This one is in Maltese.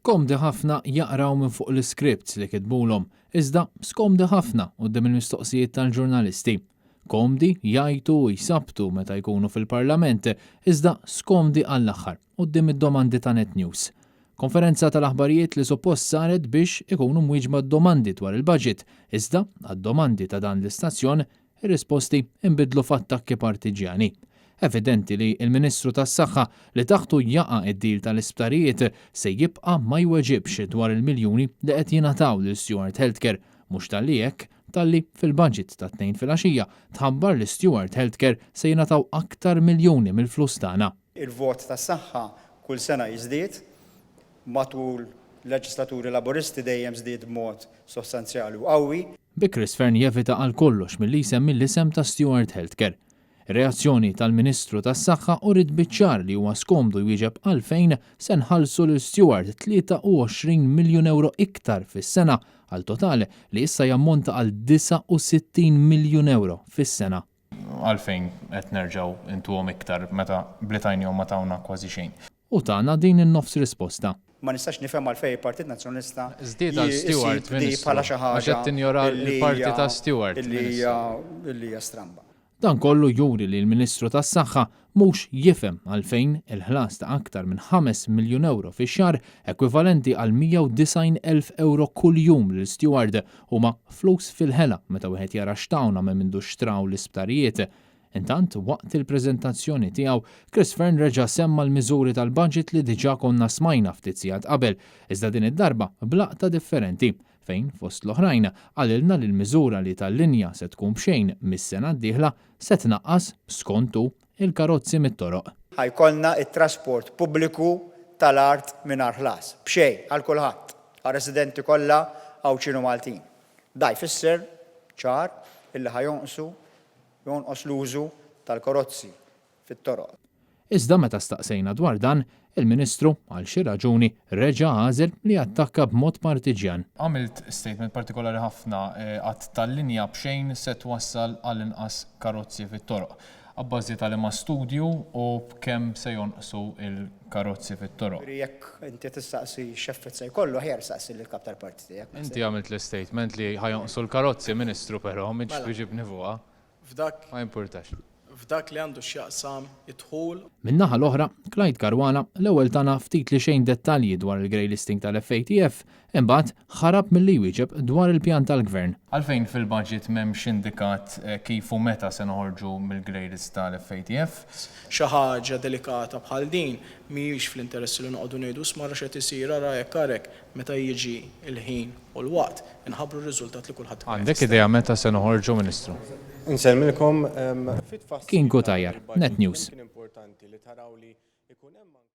Komdi ħafna jaqraw minn fuq l-iscripts li kitbulhom, iżda skomdi ħafna quddiem il-mistoqsijiet tal-ġurnalisti. Komdi jgħajtu u jsabbtu meta jkunu fil-Parlament, iżda skomdi għall-aħħar quddiem id-domandi ta' Net News. Konferenza tal-aħbarijiet li suppost saret biex ikunu mwieġba d-domandi dwar il-budget, iżda għad-domandi ta' dan l-istazzjon Ir-risposti nbidlu f'attakki partiġġjani. Evidenti li l-Ministru tas-Saħħa li taħtu jaqa' d-deal tal-isptarijiet se jibqa' ma jweġibx dwar il-miljuni li qed jingħataw lil Steward Healthcare, mhux talli hekk, talli fil-budget tat-Tnejn filgħaxija tħabbar li Steward Healthcare se jingħataw aktar miljuni mill-flus tagħna. Il-vot tas-saħħa kull sena jiżdied. Matul leġislaturi Laburisti dejjem żdied b'mod sostanzjali u qawwi. Bi Chris Fearne jevita għal kollox milli jsemmi l-isem ta' Steward Healthcare. Ir-reazzjoni tal-Ministru tas-Saħħa uriet biċ-ċar li huwa skomdu jwieġeb għalfejn se nħallsu lil Steward 23 miljun ewro iktar fis-sena għal total li issa jammonta għal 69 miljun ewro fis-sena. Għalfejn qed nerġgħu ntuhom iktar meta bli tajnihom ma tawna kważi xejn? U tana din in-nofs risposta. Ma nistax nifhem għalfejn il-Partit Nazzjonalista Żdied għal Steward, jsib di Ministru, bħala xi għax ħaġa qed tinjora li l-parti hija ta' Steward, li Ministru. hija li hija stramba. Dan kollu juri li l-Ministru tas-Saħħa mhux jifhem għalfejn il-ħlas ta' aktar minn 5 miljun ewro fix-xahar, ekwivalenti għal 190 elf ewro kuljum lil Steward, huma flus fil-ħela meta wieħed jara x'tawna minn mindu xtraw l-isptarijiet. Intant, waqt il-preżentazzjoni tiegħu, Chris Fearne reġa' semma l-miżuri tal-budget li diġà konna smajna ftit sigħat qabel, iżda din id-darba b'laqta differenti, fejn fost l-oħrajn qalilna li l-miżura li tal-linja se tkun b'xejn mis-sena d-dieħla se tnaqqas, skont hu, il-karozzi mit-toroq. Ħa jkollna t-trasport pubbliku tal-art mingħajr ħlas, b'xejn, għal kulħadd, għar-residenti kollha Għawdxin u Maltin. Da jfisser, ċar, illi ħa jonqsu Jonqos l-użu tal-karozzi fit-toroq. Iżda meta staqsejna dwar dan, il-Ministru, għal xi raġuni, reġa' għażel li jattakka b'mod partiġġjan. Għamilt statement partikolari ħafna, għadt tal-linja b'xejn se twassal għal inqas karozzi fit-toroq. Abbażi ta' liema studju u b'kemm se jonqsu l-karozzi fit-toroq? Jiġifieri jekk inti qed tistaqsi x'effett se jkollu, aħjar staqsi lill-kap tal-partit tiegħek. Inti għamilt l-istatement li ħa jonqsu l-karozzi, Ministru, però m'intx twiġibni fuqha. F'dak Ma jimpurtax. F'dak li għandu x'jaqsam id-dħul. Min-naħa l-oħra, Clyde Caruana l-ewwel tana ftit li xejn dettalji dwar il-grey listing tal-FATF, imbagħad ħarab milli jwieġeb dwar il-pjan tal-Gvern. Għalfejn fil-budget m'hemmx indikat kif u meta se noħorġu mill-grey list tal-FATF? Xi ħaġa delikata bħal din mhijiex fl-interessi li noqogħdu ngħidu isma' ara x'qed isir, ara hekk, ara hekk. Meta jiġi l-ħin u l-waqt, inħabbru r-riżultat li kulħadd ikun qed Għandek jistenna. idea meta se noħorġu, Ministru? Insellmilkom. Kien Cutajar, Net News.